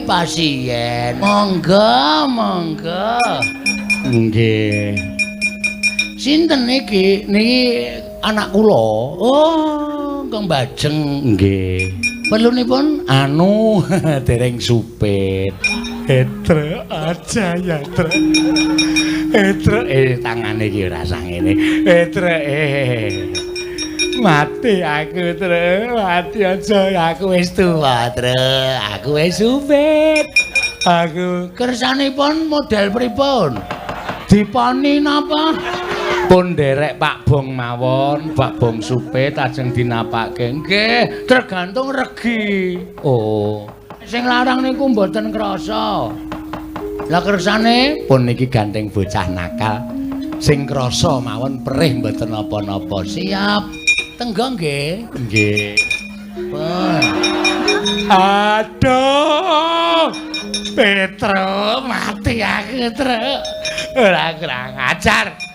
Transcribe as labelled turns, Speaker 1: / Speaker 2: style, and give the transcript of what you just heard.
Speaker 1: Pasien. Monggo, monggo. Nggih. Sinten niki? Niki anak kula. Oh, Kang Bajeng. Nggih. Perlunipun anu dereng supit. Etre aja ya, Tre. Etre tangane iki ora sangene. Etre Mati aku, Tre. Mati aja, aku wis tuwa, Tre. Aku wis supit. Aku kersanipun model pripun? Diponi napa? Pun nderek Pak Bong mawon, Pak Bong supit ajeng dinapake. Nggih, tergantung regi. Oh. Sing larang niku mboten krasa. Lah kersane pun niki gandeng bocah nakal. Sing krasa mawon perih mboten napa-napa. Siap. Tenggo nggih. Nggih. Pun. Aduh. Petro mati aku, Tru. Ora kurang ajar.